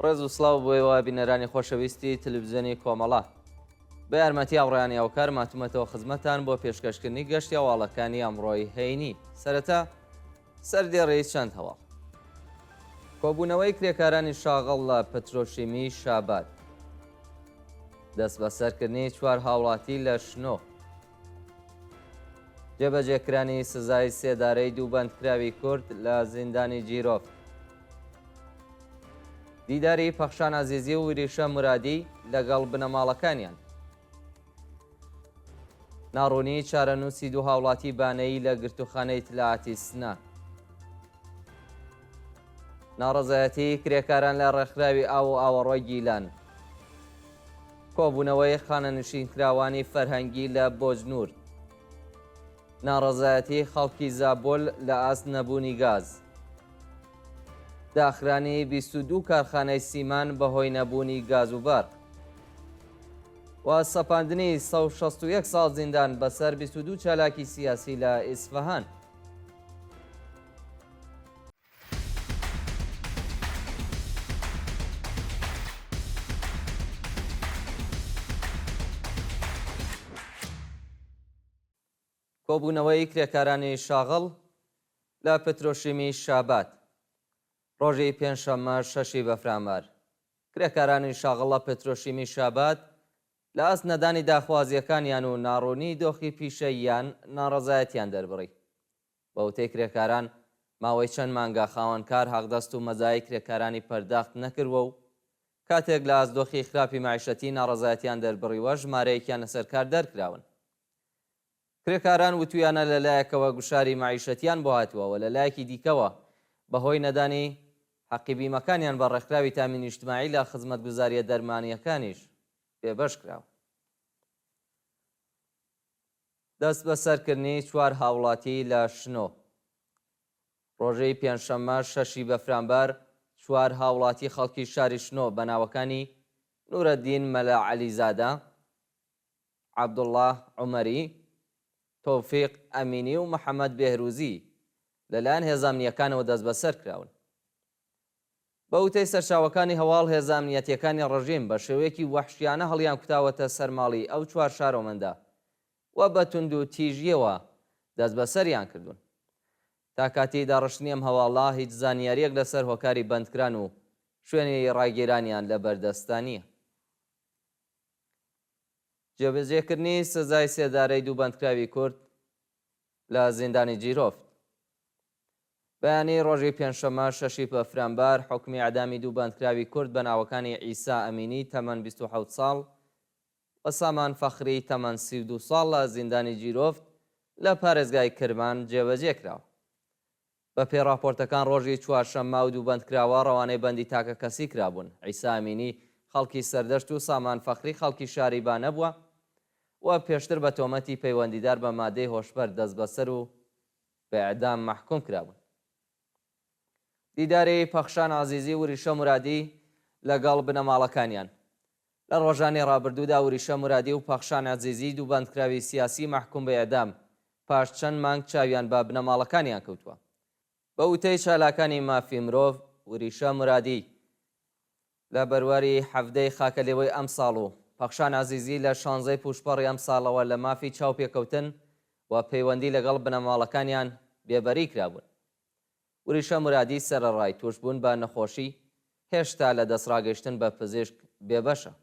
ڕێز و سڵاو بۆ ئێوە بینەرانی خۆشەویستی تلویزیۆنی کۆمەڵە. بە یارمەتی هاوڕێیانی هاوکار ماتومەتەوە خزمەتان بۆ پێشکەشکردنی گەشتی هەواڵەکانی ئەمڕۆی هەینی. سەرەتا سەردێڕی چەند هەواڵ. کۆبوونەوەی کرێکارانی شاغڵ لە پترۆشیمی شاباد. دەستبەسەرکردنی چوار هاوڵاتی لە شنۆ. جێبەجێکرانی سزای سێدارەی دوو بەندکراوی کورد لە زیندانی جیرۆفت. دیداری پەخشان عەزیزی و وریشە مورادی لەگەڵ بنەماڵەکانیان. ناڕوونیی چارەنووسی دوو هاوڵاتی بانەیی لە گرتووخانەی ئیتلاعاتی سنە. ناڕەزایەتیی کرێکاران لە ڕێکخراوی ئاو و ئاوەڕۆی گیلان. کۆبوونەوەی خانەنشینکراوانی فەرهەنگی لە بۆجنوورد. ناڕەزایەتیی خەڵکی زابۆل لە ئاست نەبوونی گاز. داخرانی 22 کارخانەی سیمان بەهۆی نەبوونی گاز و بەرق. و سەپاندنی 161 ساڵ زیندان بەسەر 22 چالاکی سیاسی لە ئیسفەهان. کۆبوونەوەی کرێکارانی شاغڵ لە پترۆشیمی شاباد ڕۆژی پێنجشەممە شەشی بەفرانبار کرێکارانی شاغڵ لە پترۆشیمی شاباد لە ئاست نەدانی داخوازییەکانیان و ناڕوونی دۆخی پیشەییان ناڕەزایەتیان دەربڕی. بە وتەی کرێکاران، ماوەی چەند مانگە خاوەنکار حەقدەست و مەزای کرێکارانی پەرداخت نەکردووە و کاتێک لە ئاست دۆخی خراپی مەعیشەتی ناڕەزایەتیان دەربڕیوە ژمارەیەکیان لەسەر کار دەرکراون. کرێکاران وتویانە لە لایەکەوە گوشاری مەعیشەتیان بۆ هاتووە و لە لایەکی دیکەوە بەهۆی نەدانی حەقی بیمەکانیان بە ڕێکخراوی تامین ئیجتماعی لە خزمەتگوزارییە دەرمانییەکانیش بێبەش کراون. دەستبەسەرکردنی چوار هاوڵاتی لە شنۆ. ڕۆژی پێنجشەممە شەشی بەفرانبار چوار هاوڵاتی خەڵکی شاری شنۆ بە ناوەکانی نورەدین مەلا عەلیزادە، عەبدوڵڵا عومەری، تۆفیق ئەمینی و محەمەد بێهروزی لەلایەن هێزە ئەمنییەکانەوە دەستبەسەر کراون. بە وتەی سەرچاوەکانی هەواڵ هێزە ئەمنییەتییەکانی ڕژیم بە شێوەیەکی وەحشیانە هەڵیانکوتاوەتە سەر ماڵی ئەو چوار شارۆمەندە و بە توندوتیژییەوە دەستبەسەریان کردوون. تا کاتی داڕشتنی ئەم هەواڵە هیچ زانیارییەک لەسەر هۆکاری بەندکران و شوێنی ڕاگیرانیان لەبەردەستدا نییە. جێبەجێکردنی سزای سێدارەی دوو بەندکراوی کورد لە زیندانی جیرۆفت. بەیانی ڕۆژی پێنجشەممە شەشی بەفرانبار حوکمی ئێعدامی دوو بەندکراوی کورد بە ناوەکانی عیسا ئەمینی تەمەن 27 ساڵ و سامان فەخری تەمەن 32 ساڵ لە زیندانی جیرۆفت لە پارێزگای کرمان جێبەجێ کراوە. بەپێی ڕاپۆرتەکان ڕۆژی چوارشەممە ئەو دوو بەندکراوە ڕەوانەی بەندی تاکەکەسی کرابوون، عیسا ئەمینی خەڵکی سەردەشت و سامان فەخری خەڵکی شاری بانە بووە و پێشتر بە تۆمەتی پەیوەندیدار بە مادەی هۆشبەر دەستبەسەر و بە ئێعدام مەحکوم کرابوون. دیداری پەخشان عەزیزی و وریشە مورادی لەگەڵ بنەماڵەکانیان. لە ڕۆژانی ڕابردوودا وریشە مورادی و پەخشان عەزیزی دوو بەندکراوی سیاسی مەحکوم بە ئێعدام پاش چەند مانگ چاویان بە بنەماڵەکانیان کەوتووە. بە وتەی چالاکانی مافی مرۆڤ، وریشە مورادی لە بەرواری حەڤدەی خاکەلێوەی ئەمساڵ و پەخشان عەزیزی لە شانزەی پووشپەڕی ئەمساڵەوە لە مافی چاوپێکەوتن و پەیوەندی لەگەڵ بنەماڵەکانیان بێبەری کرابوون. وریشە مورادی سەرەڕای تووشبوون بە نەخۆشی، هێشتا لە دەستڕاگەیشتن بە پزیشک بێبەشە.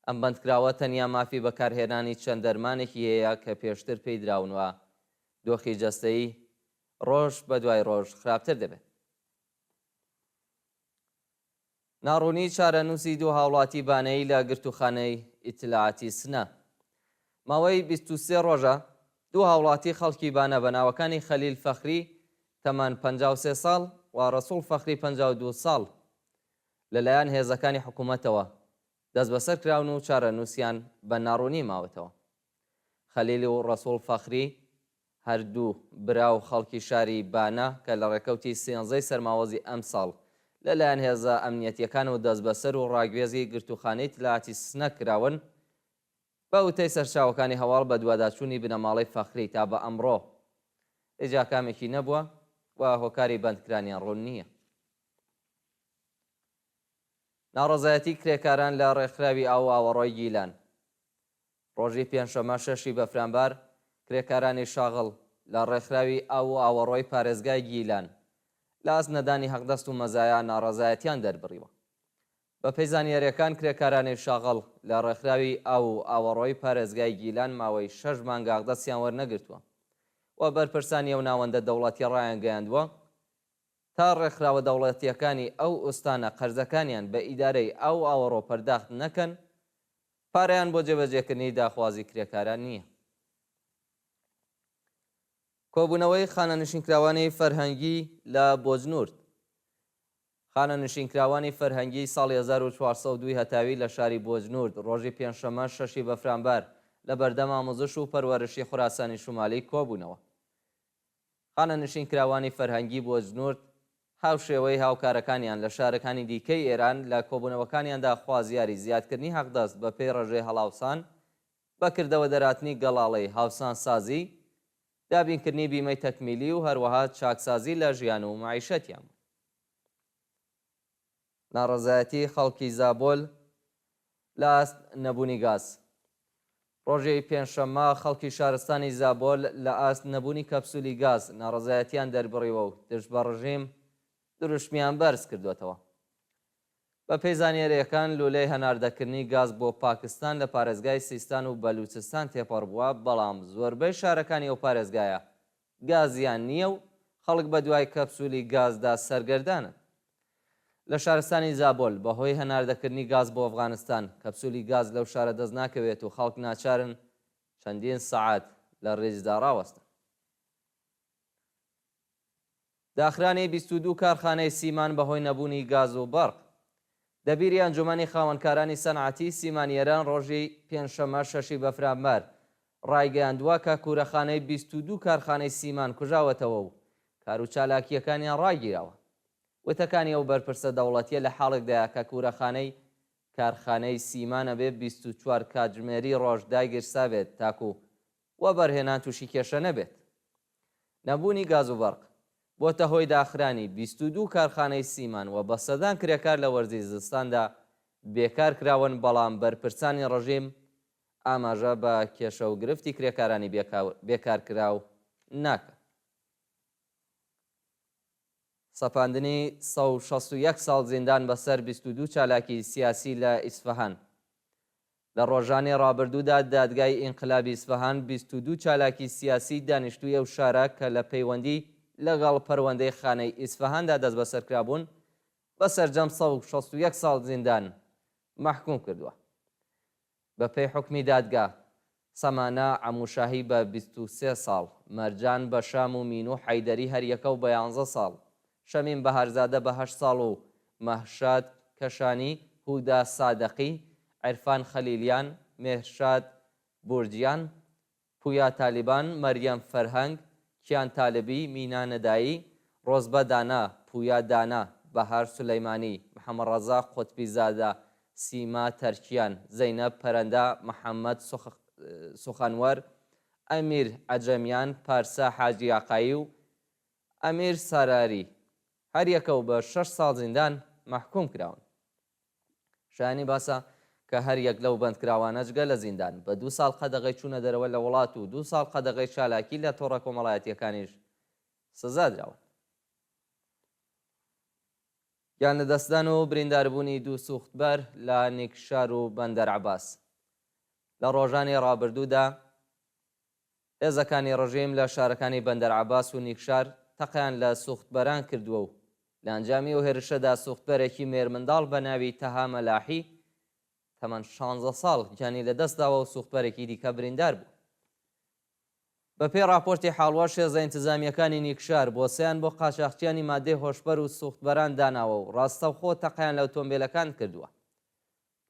ئەم بەندکراوە تەنیا مافی بەکارهێنانی چەند دەرمانێکی هەیە کە پێشتر پێی دراون و دۆخی جەستەیی ڕۆژ بەدوای ڕۆژ خراپتر دەبێت. ناڕوونیی چارەنووسی دوو هاوڵاتی بانەیی لە گرتووخانەی ئیتلاعاتی سنە. ماوەی 23 ڕۆژە دوو هاوڵاتی خەڵکی بانە بە ناوەکانی خەلیل فەخری تەمەن 53 ساڵ و ڕەسوڵ فەخری 52 ساڵ لەلایەن هێزەکانی حکوومەتەوە دەستبەسەر کراون و چارەنووسیان بە ناڕوونی ماوەتەوە. خەلیل و ڕەسوڵ فەخری هەردوو برا و خەڵکی شاری بانە کە لە ڕێکەوتی سێنزەی سەرماوەزی ئەمساڵ لە لایەن هێزە ئەمنیەتییەکانەوە دەستبەسەر و ڕاگوێزی گرتووخانەی ئیتلاعاتی سنە کراون، بە وتەی سەرچاوەکانی هەواڵ بەدواداچوونی بنەماڵەی فەخری تا بە ئەمڕۆ هیچ ئاکامێکی نەبووە و هۆکاری بەندکرانیان ڕوون نییە. ناڕەزایەتی کرێکاران لە ڕێکخراوی ئاو و ئاوەڕۆی گیلان. ڕۆژی پێنجشەممە شەشی بەفرانبار، کرێکارانی شاغڵ لە ڕێکخراوی ئاو و ئاوەڕۆی پارێزگای گیلان لە ئاست نەدانی حەقدەست و مەزایا ناڕەزایەتیان دەربڕیوە. بەپێی زانیارییەکان کرێکارانی شاغڵ لە ڕێکخراوی ئاو و ئاوەڕۆی پارێزگای گیلان ماوەی شەش مانگە حەقدەستیان وەرنەگرتووە و بەرپرسانی ئەو ناوەندە دەوڵەتیە ڕایانگەیاندووە تا ڕێکخراوە دەوڵەتییەکانی ئەو ئوستانە قەرزەکانیان بە ئیدارەی ئاو و ئاوەڕۆ پەرداخت نەکەن، پارەیان بۆ جێبەجێکردنی داخوازی کرێکاران نییە. کۆبوونەوەی خانەنشینکراوانی فەرهەنگی لە بۆجنورد خانەنشینکراوانی فەرهەنگیی ساڵی 1402 ی هەتاوی لە شاری بۆجنورد ڕۆژی پێنجشەممە شەشی بەفرانبار لە بەردەم ئاموزش و پەروەرشی خوراسانی شومالی کۆبوونەوە. خانەنشینکراوانی فەرهەنگی بۆجنورد هاوشێوەی هاوکارەکانیان لە شارەکانی دیکەی ئێران لە کۆبوونەوەکانیاندا خوازیاری زیادکردنی حەقدەست بە پێی ڕێژەی هەڵاوسان، بە کردەوە دەرهاتنی گەڵاڵەی هاوسانسازی، دابینکردنی بیمەی تەکمیلی و هەروەها چاکسازی لە ژیان و مەعیشەتیان بوون. ناڕەزایەتی خەڵکی زابۆل لە ئاست نەبوونی گاز. ڕۆژی پێنجشەممە خەڵکی شارستانی زابۆل لە ئاست نەبوونی کەپسولی گاز ناڕەزایەتیان دەربڕیوە و دژ بە ڕژیم دروشمیان بەرز کردووەتەوە. بە پێی زانیارییەکان لولەی هەناردەکردنی گاز بۆ پاکستان لە پارێزگای سیستان و بەلوچستان تێپەڕ بووە، بەڵام زۆربەی شارەکانی ئەو پارێزگایە گازیان نییە و خەڵک بەدوای کەپسولی گازدا سەرگەردانن. لە شارستانی زابۆل بەهۆی هەناردەکردنی گاز بۆ ئەفغانستان، کەپسولی گاز لەو شارە دەست ناکەوێت و خەڵک ناچارن چەندین سەعات لە ریزدا راوەستن. داخرانی 22 کارخانەی سیمان بەهۆی نەبوونی گاز و بەرق. دەبیری ئەنجومەنی خاوەنکارانی سەنعەتی سیمانی ئێران ڕۆژی پێنجشەممە شەشی بەفرانبار ڕایگەیاندووە کە کوورەخانەی 22 کارخانەی سیمان کوژاوەتەوە و کارو چالاکییەکانیان ڕاگیراوە. وتەکانی ئەو بەرپرسە دەوڵەتییە لە حاڵێکدایە کە کوورەخانەی کارخانەی سیمان ئەبێ 24 کاتژمێری ڕۆژ داگیرسابێت تاکوو وەبەرهێنان تووشی کێشە نەبێت. نەبوونی گاز و بەرق، بۆتە هۆی داخرانی 22 کارخانەی سیمان و بە سەدان کرێکار لە وەرزی زستاندا بێکار کراون، بەڵام بەرپرسانی ڕژیم ئاماژە بە کێشە و گرفتی کرێکارانی بێکارکراو ناکەن. سەپاندنی 161 ساڵ زیندان بەسەر 22 چالاکی سیاسی لە ئیسفەهان. لە ڕۆژانی ڕابردوودا دادگای ئینقلابی ئیسفەهان 22 چالاکی سیاسیی دانیشتووی ئەو شارە کە لە پەیوەندی لەگەڵ پەروەندەی خانەی ئیسفەهاندا دەستبەسەرکرابوون، بە سەرجەم 161 ساڵ زیندان مەحکووم کردووە. بە پێی حوکمی دادگا، سەمانە عەموشاهی بە 23 ساڵ، مەرجان بەشام و مینوو حەیدەری هەریەکە و بە یانزە ساڵ، شەمیم بەهارزادە بە هەشت ساڵ و مەهشاد کەشانی، هودا سادقی، عیرفان خەلیلیان، مێهرشاد بورجیان، پویا تالیبان، مەریەم فەرهەنگ، کیان تالبی، مینا نەدایی، ڕۆزبە دانا، پویا دانا، بەهار سولەیمانی، محەمەڕەزا قوتبی زادە، سیما تەرکیان، زەینەب پەرەندە، محەمەد سوخەنوەر، ئەمیر عەجەمیان، پارسا حاجی ئاقایی و ئەمیر ساراری هەریەکە و بە شەش ساڵ زیندان مەحکووم کراون. شایانی باسە کە هەر یەک لەو بەندکراوانە جگە لە زیندان، بە دوو ساڵ قەدەغەی چوونە دەرەوە لە وڵات و دوو ساڵ قەدەغەی چالاکی لە تۆڕە کۆمەڵایەتییەکانیش سزا دراون. گیانلەدەستدان و برینداربوونی دوو سووختبەر لە نیکشار و بەندەر عەباس لە ڕۆژانی ڕابردوودا، هێزەکانی ڕژیم لە شارەکانی بەندەر عەباس و نیکشار تەقەیان لە سووختبەران کردووە و لە ئەنجامی ئەو هێرشەدا سووختبەرێکی مێرمنداڵ بە ناوی تەها مەلاحی تەمەن شانزە ساڵ گیانی لەدەست داوە و سووختبەرێکی دیکە بریندار بوو. بەپێی ڕاپۆرتی حاڵوەش هێزە ئینتزامییەکانی نیکشار بۆسەیان بۆ قاچاخچیانی ماددەی هۆشبەر و سووختبەران داناوە و ڕاستەوخۆ تەقەیان لە ئۆتۆمبێلەکان کردووە.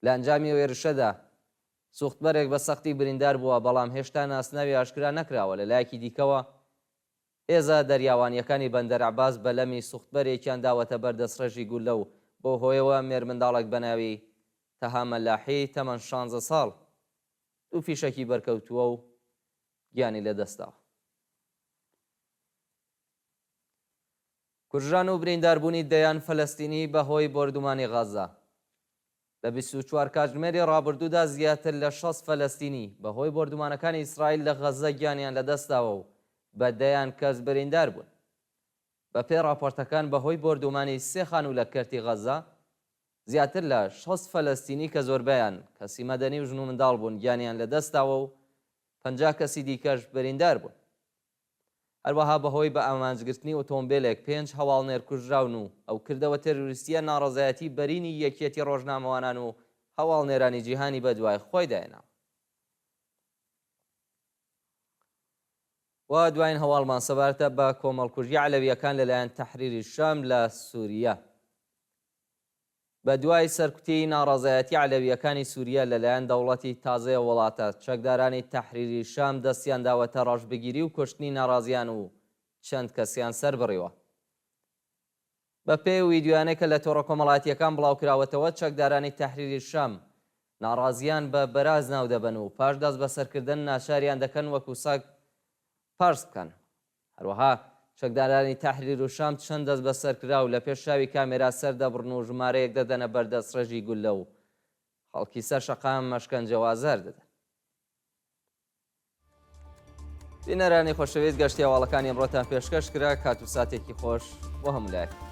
لە ئەنجامی ئەو هێرشەدا سوختبەرێک بە سەختی بریندار بووە، بەڵام هێشتا ناسناوی ئاشکرا نەکراوە، لە لایەکی دیکەوە هێزە دەریاوانییەکانی بەندەر عەباس بەلەمی سوختبەرێکیان داوەتە بەر دەستڕێژی گوللە و بەو هۆیەوە مێرمنداڵێک بە ناوی تەها مەلاحی تەمەن شانزە ساڵ دوو فیشەکی بەرکەوتووە و گیانی لەدەستداوە. کوژران و برینداربوونی دەیان فەلەستینی بەهۆی بۆردومانی غەززە. لە 24 کاتژمێری ڕابردوودا زیاتر لە 60 فەلەستینی بەهۆی بۆردومانەکانی ئیسرائیل لە غەززە گیانیان لەدەستداوە و بە دەیان کەس بریندار بوون. بەپێی ڕاپۆرتەکان بەهۆی بۆردومانی سێ خانوو لە کەرتی غەززە زیاتر لە 60 فەلەستینی کە زۆربەیان کەسی مەدەنی و ژن و منداڵ بوون گیانیان لەدەستداوە و 50 کەسی دیکەش بریندار بوون. هەروەها بەهۆی بە ئامانجگرتنی ئۆتۆمبێلێک پێنج هەواڵنێر کوژراون و ئەو کردەوە تێرۆریستییە ناڕەزایەتی بەرینی یەکیەتی ڕۆژنامەوانان و هەواڵنێرانی جیهانی بەدوای خۆیدا هێناوە. و دوایین هەواڵمان سەبارەتە بە کۆمەڵکوژی عەلەوییەکان لەلایەن تەحریری شام لە سوریە. بەدوای سەرکوتی ناڕەزایەتی عەلەوییەکانی سوریە لەلایەن دەوڵەتی تازەی ئەو وڵاتە، چەکدارانی تەحریری شام دەستیان داوەتە ڕەشبگیری و کوشتنی ناڕازیان و چەند کەسیان سەربڕیوە. بەپێی ئەو ویدیۆیانەی کە لە تۆڕە کۆمەڵایەتییەکان بڵاوکراوەتەوە، چەکدارانی تەحریری شام ناڕازییان بە بەراز ناودەبەن و پاش دەستبەسەرکردن ناچاریان دەکەن وەکو سەگ پارس بکەن. هەروەها چەکدارانی تەحریرولشام چەند دەستبەسەرکراو لە پێش چاوی کامێرا سەردەبڕن و ژمارەیەک دەدەنە بەر دەستڕێژی گوللە و خەڵکی سەر شەقام ئەشکەنجە و ئازار دەدەن. بینەرانی خۆشەویست گەشتی هەواڵەکانی ئەمڕۆتان پێشکەش کرا، کات و ساتێکی خۆش بۆ هەموو لایەک.